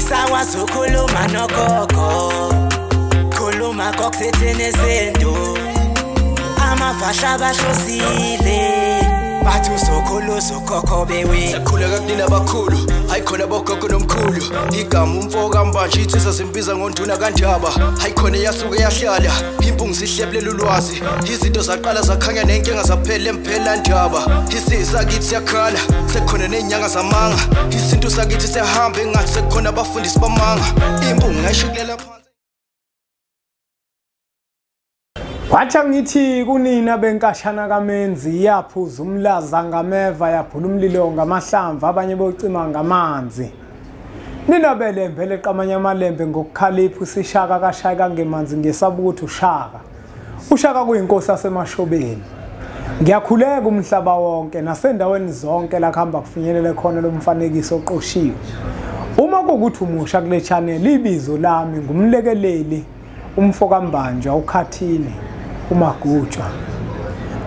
Sakwazi ukukhuluma nogogo, khuluma kokusithini isintu. Amafasha bahlosile, bathi usokhulu ukhokho bewe. Sakhuleka kunina abakhulu, hayi khona bogogo nomkhulu. Igama umfo kaMbanje insizwa zimbiza ngonduna kaNdaba. Hayi khona yasuke yahlala, impungu zihlebulela ulwazi. Izinto zaqala zakhanya nenkinga zaphela emphela ndaba. Isisakithi siyakhala, sekukhona nezinyanga zamanga. Isintu sakithi siyahamba engathi sekukhona abafundisi bamanga. Impungu ngayishukulela phansi. Wathi ngithi kunina benkashana kaMenzi, yaphuza umlaza ngameva, yaphula umlilo ngamahlamvu, abanye bocima ngamanzi. Nina belembe leqamanye amalembe ngokukhalipha usishaka kashaya ngemanzi, ngesaba ukuthi ushaka. Ushaka kuyinkosi yasemashobeni. Ngiyakhuleka umhlaba wonke nasendaweni zonke la kuhamba kufinyelele khona lo mfanekiso oqoshiwe. Uma kukuthi umusha kule channel, ibizo lami ngumlekeleli umfo kaMbanjwa uKhathini uMagutshwa,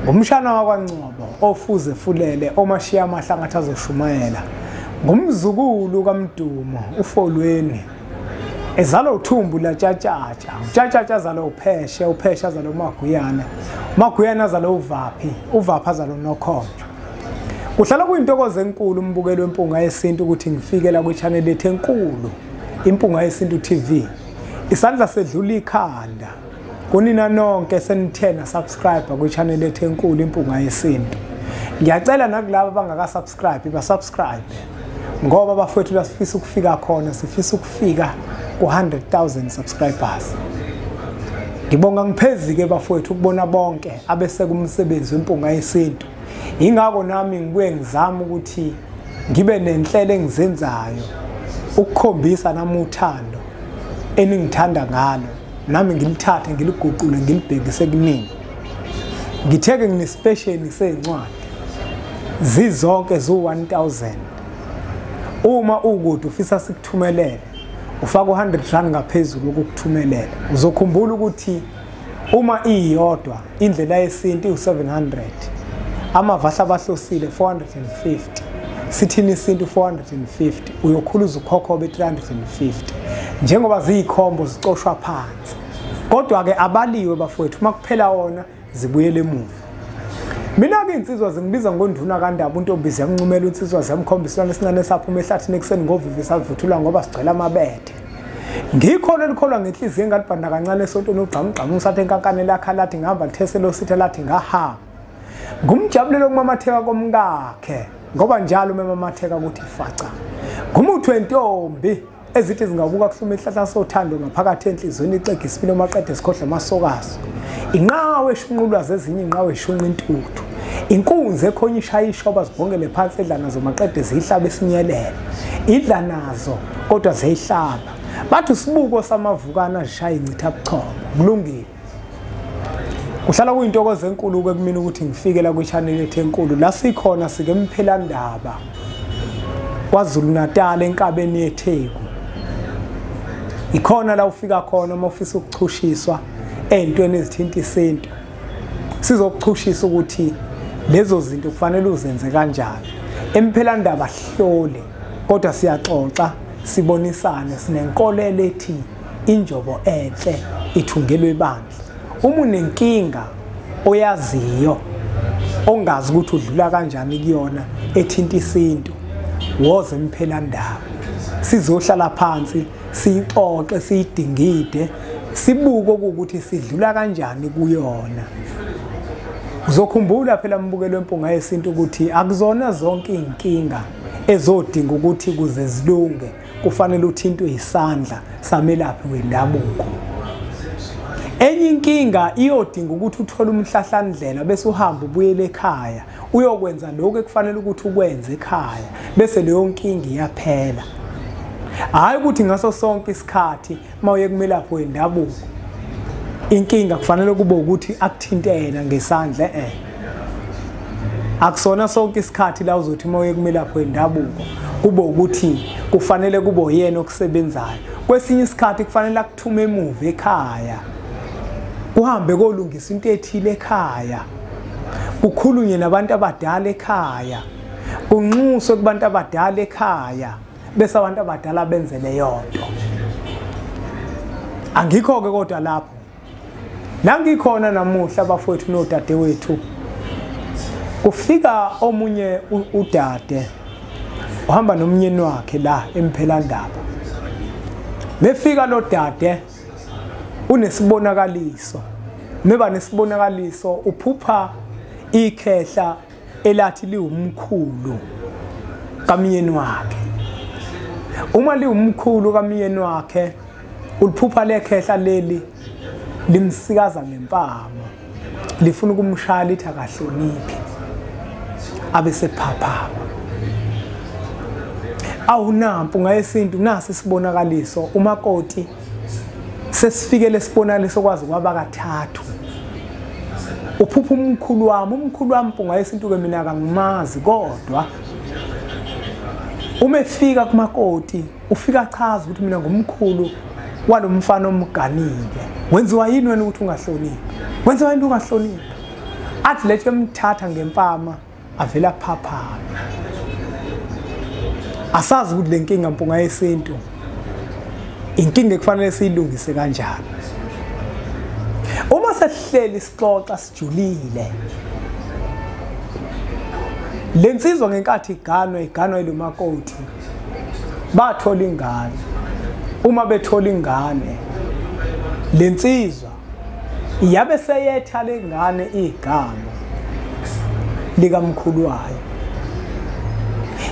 ngumshana wakwaNgcobo ofuze fulele omashiya amahlangathi azoshumayela, ngumzukulu kaMdumo uFolweni, ezalwa uthumbu laTshatshatsha, uTshatshatsha azalwa uPheshe, uPheshe azalwa uMaguyana, uMaguyana azalwa uVaphi, uVaphi azalwa uNokhonjwa. Kuhlala kuyintokozo enkulu umbukelo wempunga yesintu ukuthi ngifike la kwi-channel yethu enkulu, Impunga Yesintu TV. Isandla sedlula ikhanda. Kunina nonke senithena subscribe kwi-channel yethu enkulu Impunga Yesintu. Ngiyacela nakulabo abangaka subscribe ba subscribe, ngoba bafowethu lasifisa ukufika khona, sifisa ukufika ku 100,000 subscribers. Ngibonga ngiphezike bafowethu ukubona bonke abeseka umsebenzi weMpunga Yesintu. Ingakho nami ngibuye ngizama ukuthi ngibe nenhlelo engizenzayo ukukhombisa nami uthando eningithanda ngalo, nami ngilithathe ngiliguqule ngilibhekise kunini. Ngitheke nginespecial sezincwadi zizonke zu-1000. Uma ukude ufisa sikuthumelele, ufaka u-100 rand ngaphezulu ukukuthumelela. Uzokhumbula ukuthi uma iyodwa indlela yesintu iwu-700, amavahla abahlosile 450, sithini isintu 450, uyokhuluza ukhokho be-350. Njengoba ziyikhombo zicoshwa phansi, kodwa-ke abaliwe bafowethu, uma kuphela wona zibuyele emuva. Mina-ke insizwa zingibiza ngonduna kaNdaba, untombi ziyamncumela insizwa ziyamkhombisa isilwane esincane esaphuma ehlathini ekuseni ngovivi savuthulwa ngoba sigcwele amabethe. Ngikhona elikholwa ngenhliziyo engalibhanda kancane esontweni ugqamugqamu usathe enkankane lakha lathi ngihamba lithese lositha lathi ngahamba. Ngumjabulelo kumamatheka komkakhe, ngoba njalo umematheka ukuthi faca. Ngumuthi wentombi ezithi zingabuka kuhluma isihlahla sothando ngaphakathi enhliziyweni ixega isibili maqede sikhohle amasokazo. Inqawe eshunqulwa zezinye inqawe eshunqa intuthu. Inkunzi ekhonya ishaya ishoba zibhongele phansi edla nazo maqede ziyihlaba esinyelele. Idla nazo kodwa ziyihlaba. Bathi usibuko samavukana zishaya incitha buchopho. Kulungile. Kuhlala kuyintokozo enkulu ke kumina ukuthi ngifike la kwi-channel yethu enkulu. La sikhona sike Mphelandaba KwaZulu Natal enkabeni yeTheku. Ikhona la ufika khona uma ufisa ukuchushiswa ey'ntweni ezithinta isintu. Sizokuchushisa ukuthi lezo zinto kufanele uzenze kanjani. Emphelandaba hlole, kodwa siyaxoxa, sibonisane, sinenkolelo ethi injobo enhle ithungelwe ibandla. Uma unenkinga oyaziyo ongazi ukuthi udlula kanjani kuyona ethinta isintu, woze Emphelandaba. Sizohlala phansi siyixoxe, siyidingide, sibuke ukuthi sidlula kanjani kuyona. Uzokhumbula phela mbukelo wempunga yesintu ukuthi akuzona zonke inkinga ezodinga ukuthi kuze zilunge kufanele uthintwe isandla samelaphi wendabuko. Enye inkinga iyodinga ukuthi uthole umhlahlandlela bese uhamba ubuyele ekhaya uyokwenza lokho ekufanele ukuthi ukwenze ekhaya, bese leyo nkinga iyaphela. Hayi ukuthi ngaso sonke isikhathi mawuye kumelaphi wendabuko inkinga kufanele kube ukuthi akuthinte yena ngesandla. Akusona sonke isikhathi la uzothi mawuye kumelaphi wendabuko kube ukuthi kufanele kube yena okusebenzayo. Kwesinye isikhathi kufanele akuthume emuva ekhaya, kuhambe kolungisa into ethile ekhaya, kukhulunywe nabantu abadala ekhaya, kunxuswe kubantu abadala ekhaya, Bese abantu abadala benze leyo nto. Angikho ke kodwa lapho. La ngikhona namuhla bafowethu nodadewethu, kufika omunye udade uhamba nomnyeni wakhe la emphelandaba. Befika lo dade unesibonakaliso. Meba nesibonakaliso uphupha ikhehla elathi liwumkhulu kamyeni wakhe. Uma liwumkhulu kamyeni wakhe, uliphupha lekhehla leli limsikaza ngempama, lifuna ukumshaya lithi akahloniphi, abe sephaphama. Awunampu ngayesintu, nasi isibonakaliso umakoti sesifikele isibonakaliso kwazi kwaba kathathu. Uphupha umkhulu wami, umkhulu wami mpunga yesintu ke mina akangimazi, kodwa uma efika kumakoti ufika achaza ukuthi mina ngumkhulu walomfana omganile. Wenziwa yini wena ukuthi ungahloniphi? Wenziwa yini ungahloniphi? Athi lethe emthatha ngempama avela phaphama. Asazi ukuthi lenkinga mpunga yesintu inkinga ekufanele siyilungise kanjani. Uma sesihleli sixoxa sijulile, lensizwa ngenkathi iganwa ilumakoti, bathola ingane. Uma bethola ingane, lensizwa iyabe seyetha lengane igama likamkhulu wayo.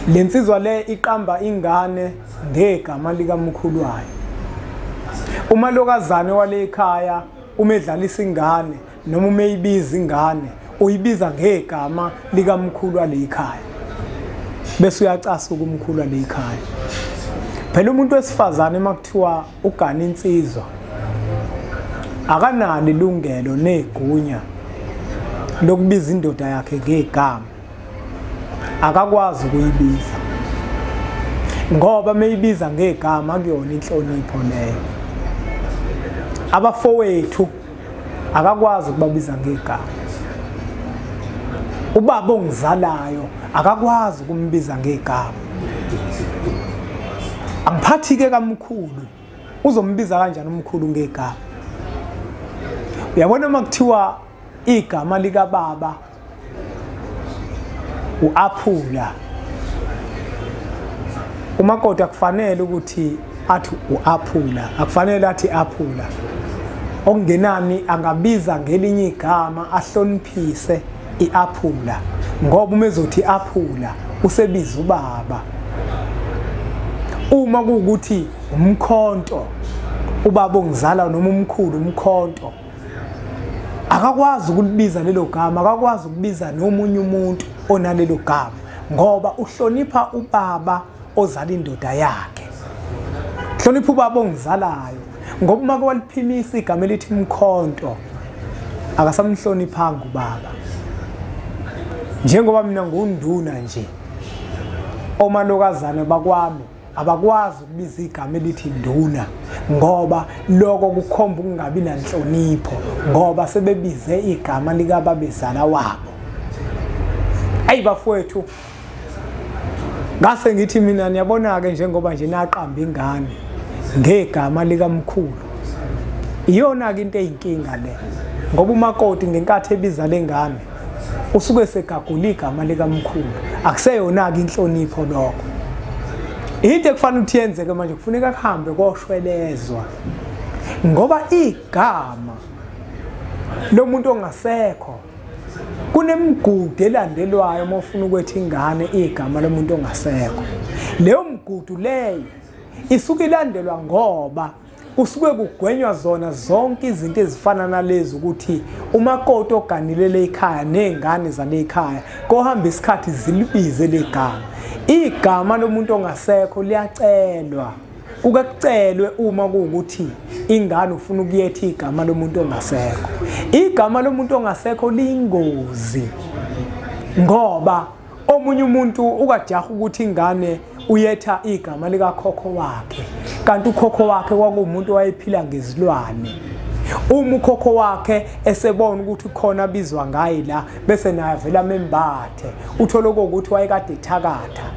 Lensizwa le iqamba ingane ngegama likamkhulu wayo. Umalokazane wale ekhaya uma edlalisa ingane noma uma eyibiza ingane, uyibiza ngegama likamkhulu wale ekhaya, bese uyacasuka umkhulu wale ekhaya. Phela umuntu wesifazane makuthiwa ugana insizwa akanalo ilungelo negunya lokubiza indoda yakhe ngegama. Akakwazi ukuyibiza ngoba meyibiza ngegama kuyona inhlonipho leyo. Abafowethu akakwazi ukubabiza ngegama. Ubaba ongizalayo akakwazi ukumbiza ngegama. Angiphathi ke kamkhulu, uzombiza kanjani umkhulu ngegama? Uyabona uma kuthiwa igama likababa uAphula, umakoti akufanele ukuthi athi uAphula, akufanele athi Aphula. Okungenani angabiza ngelinye igama ahloniphise iAphula, ngoba uma ezothi Aphula usebiza ubaba. Uma kuwukuthi umkhonto, ubaba ongizala noma umkhulu umkhonto, akakwazi ukulibiza lelo gama, akakwazi ukubiza nomunye umuntu onalelo gama, ngoba uhlonipha ubaba ozala indoda yakhe, hlonipha ubaba ongizalayo. Ngoba uma kwaliphimisa igama elithi mkhonto akasamhloniphanga ubaba. Njengoba mina ngunduna nje, omalokazane bakwami abakwazi ukubiza igama elithi nduna, ngoba lokho kukhomba ukungabi nanhlonipho, ngoba sebebize igama likababezala wabo. Ayi bafowethu, ngase ngithi mina niyabona ke njengoba nje naqamba ingane ngegama likamkhulu, iyona ke into eyinkinga le, ngoba umakoti ngenkathi ebiza lengane usuke segagula igama likamkhulu, akuseyona ke inhlonipho lokho. Into ekufanele ukuthi yenzeke manje, kufuneka kuhambe koshwelezwa, ngoba igama lomuntu ongasekho kunemigudu elandelwayo uma ufuna ukwetha ingane igama lomuntu ongasekho. Leyo migudu leyo isuke ilandelwa ngoba kusuke kugwenywa zona zonke izinto ezifana nalezi, ukuthi umakoti oganile ekhaya nezingane zale ekhaya kohamba isikhathi zilibize legama. Igama lomuntu ongasekho liyacelwa, kuke kucelwe uma kuwukuthi ingane ufuna ukuyetha igama lomuntu ongasekho. Igama lomuntu ongasekho liyingozi, ngoba omunye umuntu ukajaha ukuthi ingane uyetha igama likakhokho wakhe, kanti ukhokho wakhe kwakuwumuntu owayephila ngezilwane. Uma ukhokho wakhe esebona ukuthi khona abizwa ngaye la, bese naye avela membathe, uthole ukuthi wayekade ethakatha.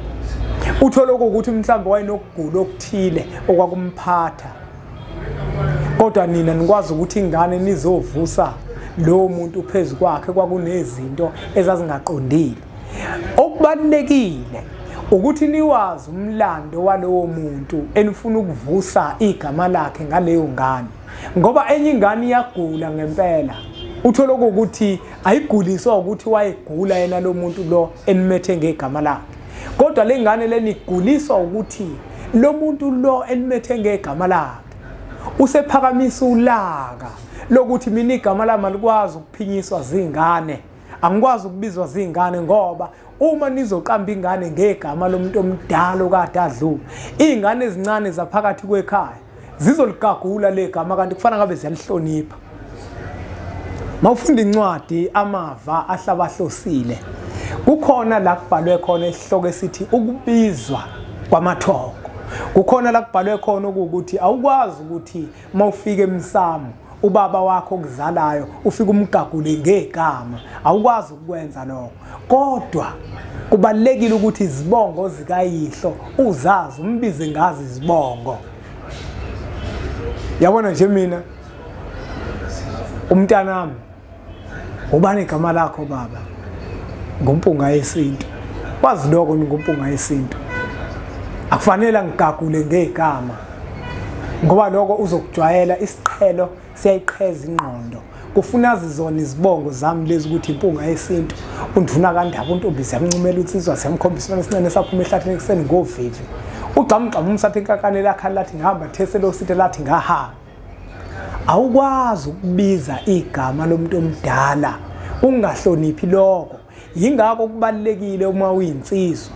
Uthole ukuthi mhlawumbe wayenokugula okuthile okwakumphatha, kodwa nina nikwazi ukuthi ingane nizovusa lowo muntu phezu kwakhe kwakunezinto ezazingaqondile. Okubalulekile ukuthi niwazi umlando walowo muntu enifuna ukuvusa igama lakhe ngaleyo ngane, ngoba enye ingane iyagula ngempela. Uthole ukuthi ayiguliswa ukuthi wayegula yena lo muntu lo enimethe ngegama lakhe, kodwa le ngane leniguliswa ukuthi lo muntu lo enimethe ngegama lakhe usephakamisa ulaka lokuthi mina igama lami alikwazi ukuphinyiswa zingane, angikwazi ukubizwa zingane, ngoba uma nizoqamba ingane ngegama lomuntu omdala okade adlula, iy'ngane ezincane zaphakathi kwekhaya zizoligagula le gama, kanti kufana ngabe ziyalihlonipha. Mawufunda incwadi Amava Ahlabahlosile, kukhona la kubhalwe khona isihloko esithi ukubizwa kwamathongo. Kukhona la kubhalwe khona ukuthi awukwazi ukuthi mawufika emsamo ubaba wakho okuzalayo ufike umgagule ngegama, awukwazi ukwenza lokho. Kodwa kubalulekile ukuthi izibongo zikayihlo uzazi, umbize ngazi izibongo. Yabona nje mina umntanami, ubani igama lakho baba? Ngumpunga yesintu. Wazi lokho ngumpunga yesintu. Akufanele ngigagule ngegama, ngoba lokho uzokujwayela. Isiqhelo siyayiqheza ingqondo. Kufuna zizona izibongo zami lezi ukuthi impunga yesintu, unduna kaNdaba, untombi siyamncumela unsizwa, siyamkhombisa isincane saphuma ehlathini ekuseni ngovivi. Ugqamgqama umsathe inkakane lakhe lathi ngihamba theselo sithe lathi ngahamba. Awukwazi ukubiza igama lomuntu omdala ungahloniphi lokho. Yingakho kubalulekile uma uyinsizwa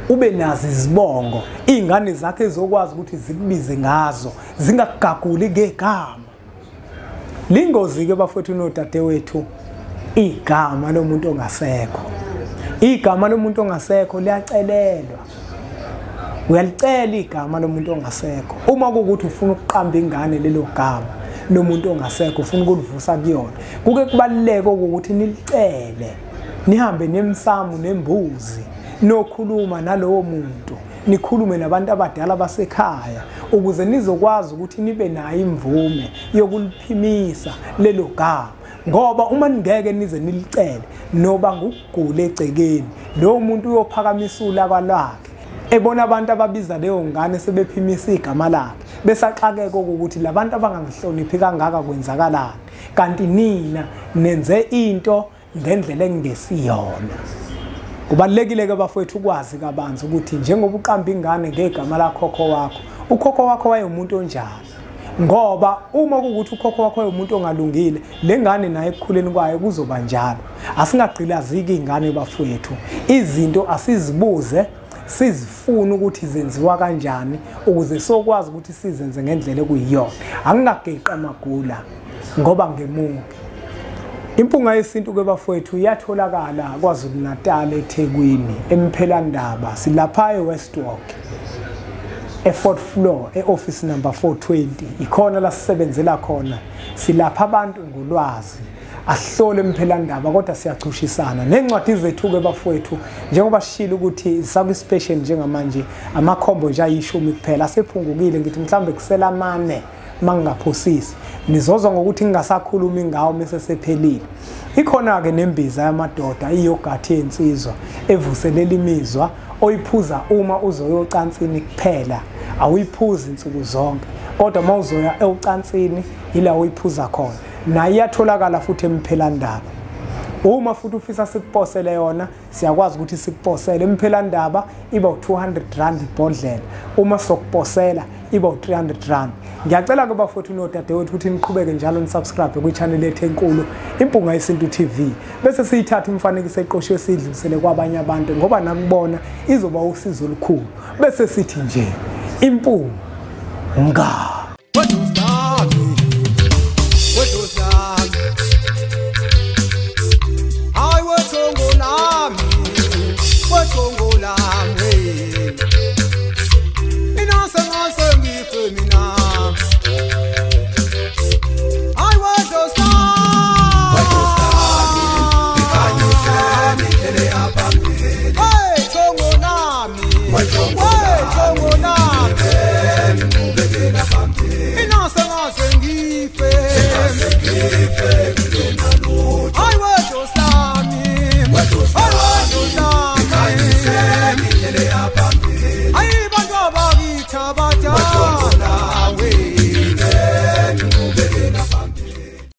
ube nazo izibongo, iy'ngane zakhe ezokwazi ukuthi zikubize ngazo, zingakugaguli ngegama. Lingozi-ke bafowethu nodadewethu igama lomuntu ongasekho. Igama lomuntu ongasekho liyacelelwa. Uyalicela igama lomuntu ongasekho. Uma kuwukuthi ufuna ukuqamba ingane lelo gama lomuntu ongasekho, ufuna ukulivusa kuyona, kuke kubaluleke ukuthi nilicele, nihambe nemsamo nembuzi, nokhuluma nalowo muntu, nikhulume nabantu abadala basekhaya, ukuze nizokwazi ukuthi nibe nayo imvume yokuliphimisa lelo gama. Ngoba uma ningeke nize nilicele, noba ngukugula egcekeni, lowo muntu uyophakamisa ulaka lwakhe ebona abantu ababiza leyo ngane sebephimisa igama lakhe, besaxakeka ukuthi labantu abangangihloniphi kangaka kwenzakalani, kanti nina nenze into ngendlela engesiyona. Kubalulekile ke bafowethu ukwazi kabanzi ukuthi njengoba uqamba ingane ngegama lakhokho wakho, ukhokho wakho wayemuntu onjani. Ngoba uma kuwukuthi ukhokho wakho wayemuntu ongalungile, le ngane naye ekukhuleni kwayo kuzoba njalo. Asingagqilaziki ingane bafowethu, izinto asizibuze, sizifune ukuthi zenziwa kanjani ukuze sokwazi ukuthi sizenze ngendlela ekuyiyona. Angingageqi amagula ngoba ngemuke. Impunga yesintu ke bafowethu iyatholakala KwaZulu Natal, eThekwini, eMphelandaba, silapha eWestwalk, e4th floor, e-office number 420. Ikhona la sisebenzela khona. Silapha abantu ngolwazi, asihlole eMphelandaba, kodwa siyachushisana. Nencwadi zethu ke bafowethu, njengoba sishilo ukuthi sakwi-special njengamanje, amakhombo nje ayishumi kuphela asephungukile, ngithi mhlawumbe kusela amane mangingaphosisi. Nizozwa ngokuthi ngingasakhulumi ngawo mase sephelile. Ikhona ke nembiza yamadoda, iyogathi yensizwa evuselela imizwa, oyiphuza uma uzoya ocansini kuphela, awuyiphuzi insuku zonke, kodwa uma uzoya ocansini ila oyiphuza khona. Nayo iyatholakala futhi eMphelandaba. Uma futhi ufisa sikuposele yona, siyakwazi ukuthi sikuposele. Emphelandaba iba u200 rand ibhodlela, uma sokuposela iba u300 rand. Ngiyacela ke bafowethu nodadewethu ukuthi niqhubeke njalo nisubscribe kwi-channel yethu enkulu Impunga Yesintu TV, bese siyithatha imifanekiso eqoshiwe siyidlulisele kwabanye abantu, ngoba nakubona izoba usizo olukhulu. Bese sithi nje impunga.